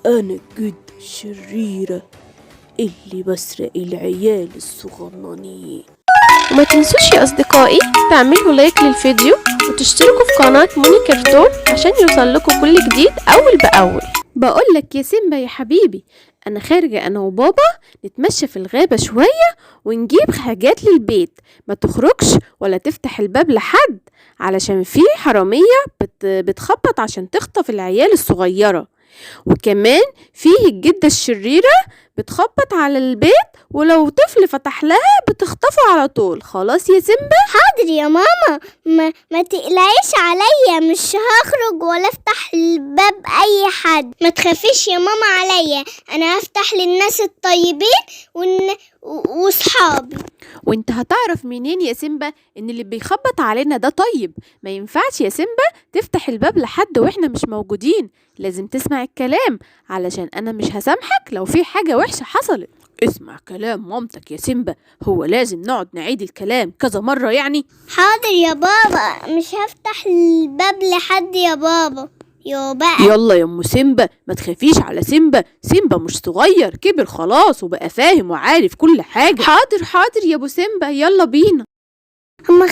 أنا الجدة الشريرة اللي بسرق العيال الصغننين. وما تنسوش يا أصدقائي تعملوا like للفيديو وتشتركوا في قناة موني كرتون عشان يوصل لكم كل جديد أول بأول. بقولك يا سيمبا يا حبيبي، أنا خارجة أنا وبابا نتمشى في الغابة شوية ونجيب حاجات للبيت. ما تخرجش ولا تفتح الباب لحد، علشان في حرامية بتخبط عشان تخطف العيال الصغيرة، وكمان فيه الجدة الشريرة بتخبط على البيت، ولو طفل فتح لها بتخطفه على طول. خلاص يا سيمبا؟ حاضر يا ماما، ما تقلقيش عليا، مش هخرج ولا افتح الباب اي حد. ما تخافيش يا ماما عليا، انا هفتح للناس الطيبين وصحابي. وانت هتعرف منين يا سيمبا ان اللي بيخبط علينا ده طيب؟ ما ينفعش يا سيمبا تفتح الباب لحد واحنا مش موجودين، لازم تسمع الكلام علشان انا مش هسامحك لو في حاجة وحشة حصلت. اسمع كلام مامتك يا سيمبا، هو لازم نقعد نعيد الكلام كذا مرة يعني؟ حاضر يا بابا، مش هفتح الباب لحد يا بابا. يا بقى يلا يا ام سيمبا، ما تخافيش على سيمبا، سيمبا مش صغير، كبر خلاص وبقى فاهم وعارف كل حاجة. حاضر حاضر يا ابو سيمبا، يلا بينا. هما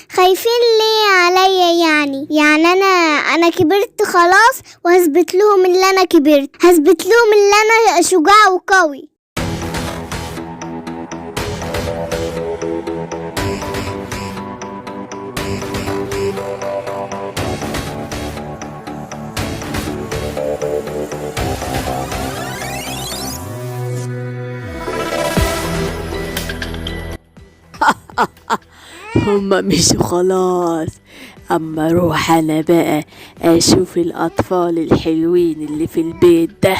خايفين ليه عليا يعني؟ يعني انا كبرت خلاص، وهثبت لهم ان انا كبرت، هثبت لهم ان انا شجاع وقوي. هما مشوا خلاص، اما اروح انا بقى اشوف الاطفال الحلوين اللي في البيت ده.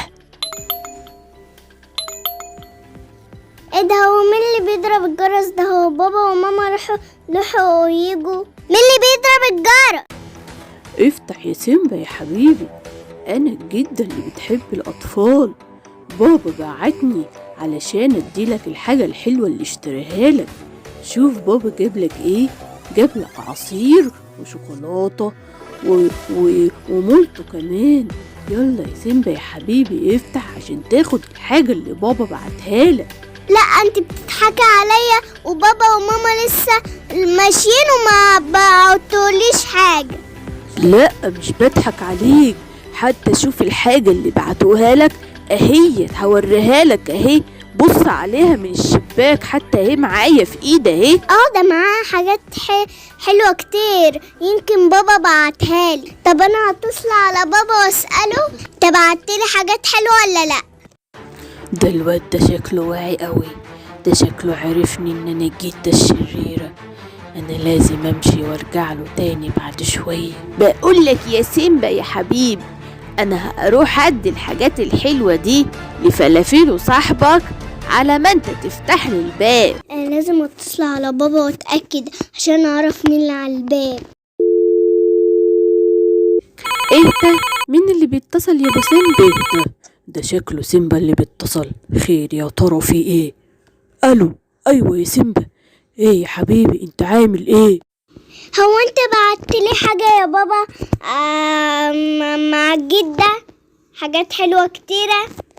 ايه ده؟ هو مين اللي بيضرب الجرس ده؟ هو بابا وماما راحوا يجوا. مين اللي بيضرب الجرس؟ افتح يا سيمبا يا حبيبي، انا الجدة اللي بتحب الاطفال، بابا بعتني علشان اديلك الحاجة الحلوة اللي اشتريها لك. شوف بابا جاب لك ايه، جاب لك عصير وشوكولاتة ومولتو كمان. يلا يا سيمبا يا حبيبي افتح عشان تاخد الحاجة اللي بابا بعتها لك. لا انت بتضحكي عليا، وبابا وماما لسه ماشيين وما بعتوليش حاجة. لا مش بضحك عليك، حتى شوف الحاجة اللي بعتوها لك اهي، هوريها لك اهي، بص عليها من الشباك، حتى اهي معايا في ايدي اهي. ده معاها حاجات حلوة كتير، يمكن بابا بعتها لي. طب انا هتصل على بابا واسأله انت بعتلي حاجات حلوة ولا لا. ده الواد ده شكله واعي قوي، ده شكله عرفني ان انا الجدة الشريرة، انا لازم امشي وارجع له تاني بعد شوية. بقول لك يا سيمبا يا حبيبي، انا هروح ادي الحاجات الحلوة دي لفلافيل وصاحبك على ما انت تفتح لي الباب. انا لازم اتصل على بابا واتاكد عشان اعرف مين اللي على الباب. ايه ده؟ مين اللي بيتصل يا ابو سيمبا؟ ايه ده؟ ده شكله سيمبا اللي بيتصل. خير يا ترى في ايه؟ الو، ايوه يا سيمبا، ايه يا حبيبي انت عامل ايه؟ هو انت بعت لي حاجه يا بابا؟ مع الجده حاجات حلوه كتيره.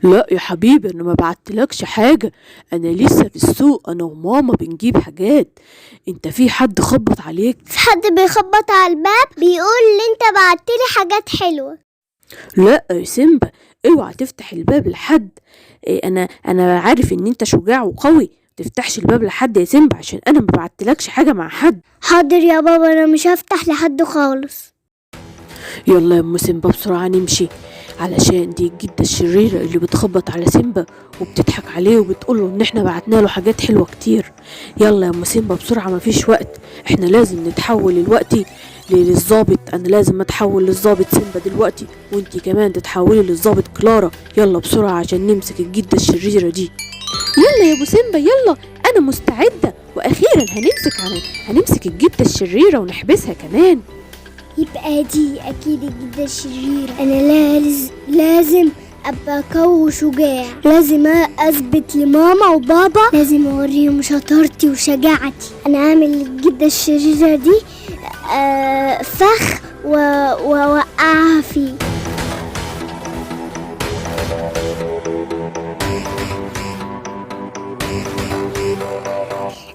لا يا حبيبي انا ما بعتلكش حاجه، انا لسه في السوق، انا وماما بنجيب حاجات. انت في حد خبط عليك؟ في حد بيخبط على الباب بيقول لي انت بعتلي حاجات حلوه. لا يا سيمبا اوعى تفتح الباب لحد، إيه انا عارف ان انت شجاع وقوي، تفتحش الباب لحد يا سيمبا عشان انا ما بعتلكش حاجه مع حد. حاضر يا بابا، انا مش هفتح لحد خالص. يلا يا ام سيمبا بسرعه نمشي، علشان دي الجده الشريره اللي بتخبط على سيمبا وبتضحك عليه وبتقوله ان احنا بعتنا له حاجات حلوه كتير. يلا يا ام سيمبا بسرعه، مفيش وقت، احنا لازم نتحول دلوقتي للظابط، انا لازم اتحول للظابط سيمبا دلوقتي، وانتي كمان تتحولي للظابط كلارا. يلا بسرعه عشان نمسك الجده الشريره دي. يلا يا ابو سيمبا يلا، انا مستعده، واخيرا هنمسك الجده الشريره ونحبسها كمان. يبقى دي اكيد الجده الشريره. انا لازم ابقى قوي وشجاع، لازم اثبت لماما وبابا، لازم اوريهم شطارتي وشجاعتي. انا هعمل الجده الشريره دي فخ واوقعها فيه.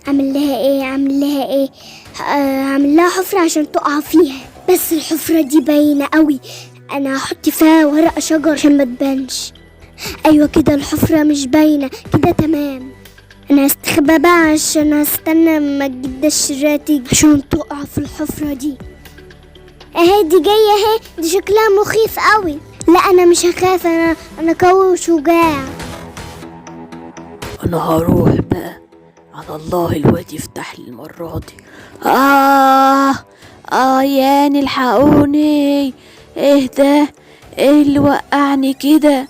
اعمل لها ايه؟ اعمل لها ايه؟ اعمل لها حفرة عشان تقع فيها، بس الحفرة دي باينة قوي، انا هحط فيها ورق شجر عشان ما تبانش. ايوه كده الحفرة مش باينة كده، تمام. انا هستخبى بقى عشان هستنى اما الجدة الشريرة تيجي عشان تقع في الحفرة دي. اهي دي جاية اهي، دي شكلها مخيف قوي. لا انا مش هخاف، انا قوي وشجاع. انا هروح بقى على الله الواد يفتح لي المرة دي. ياني الحقوني، ايه ده؟ ايه اللي وقعني كده؟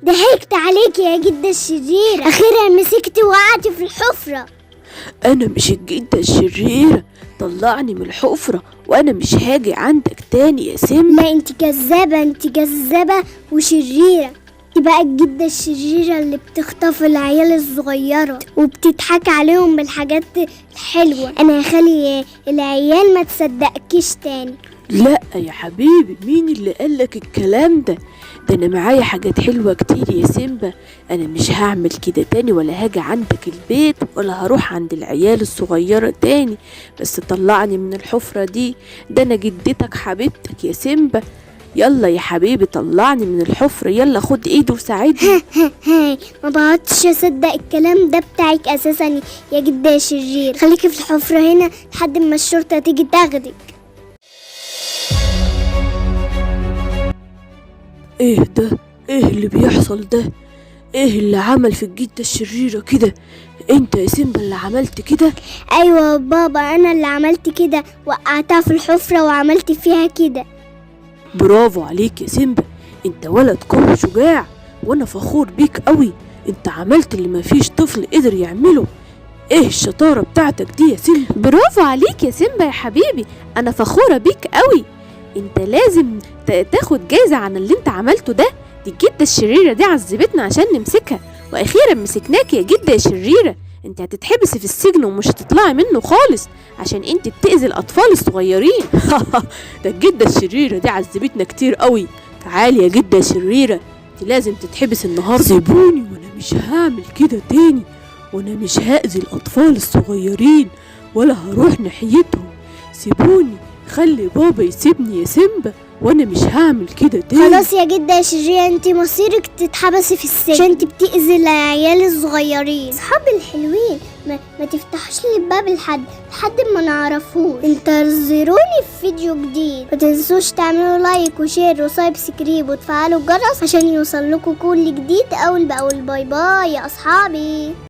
ضحكت عليك يا جدة الشريرة، اخيرا مسكتي وقعتي في الحفرة. انا مش الجدة الشريرة، طلعني من الحفرة وانا مش هاجي عندك تاني يا سيمبا. لا انت كذابة، انت كذابة وشريرة. انت بقى الجدة الشريرة اللي بتخطف العيال الصغيرة وبتضحك عليهم بالحاجات الحلوة. انا هخلي العيال ما تصدقكيش تاني. لا يا حبيبي، مين اللي قالك الكلام ده؟ ده انا معايا حاجات حلوة كتير يا سيمبا. انا مش هعمل كده تاني، ولا هاجي عندك البيت، ولا هروح عند العيال الصغيرة تاني. بس طلعني من الحفرة دي، ده انا جدتك حبيبتك يا سيمبا. يلا يا حبيبي طلعني من الحفرة، يلا خد ايدي وساعدني. هاي ما بقعدش اصدق الكلام ده بتاعك اساسا يا جدة يا شرير. خليكي في الحفرة هنا لحد ما الشرطة تيجي تاخدك. ايه ده؟ ايه اللي بيحصل ده؟ ايه اللي عمل في الجدة الشريرة كده؟ انت يا سيمبا اللي عملت كده؟ ايوه بابا، انا اللي عملت كده، وقعتها في الحفرة وعملت فيها كده. برافو عليك يا سيمبا، انت ولد قوي شجاع، وانا فخور بيك قوي. انت عملت اللي مفيش طفل قدر يعمله. ايه الشطارة بتاعتك دي يا سيمبا؟ برافو عليك يا سيمبا يا حبيبي، انا فخورة بيك قوي. انت لازم تاخد جايزة عن اللي انت عملته ده. دي الجدة الشريرة دي عذبتنا عشان نمسكها، واخيرا مسكناك يا جدة يا شريرة. انت هتتحبسي في السجن ومش هتطلعي منه خالص، عشان انت بتأذي الاطفال الصغيرين. ده الجدة الشريرة دي عذبتنا كتير قوي. تعالي يا جدة شريرة، انت لازم تتحبس النهاردة. سيبوني، وانا مش هعمل كده تاني، وانا مش هأذي الاطفال الصغيرين ولا هروح ناحيتهم. سيبوني، خلي بابا يسيبني يا سيمبا، وانا مش هعمل كده تاني. خلاص يا جدة يا شريرة، انت مصيرك تتحبسي في السجن عشان انت بتأذي العيال الصغيرين. اصحابي الحلوين ما تفتحوش لي الباب لحد ما نعرفوش. انتظروني في فيديو جديد. ما تنسوش تعملوا like و share و subscribe وتفعلوا الجرس عشان يوصل لكم كل جديد اول باول. bye bye يا اصحابي.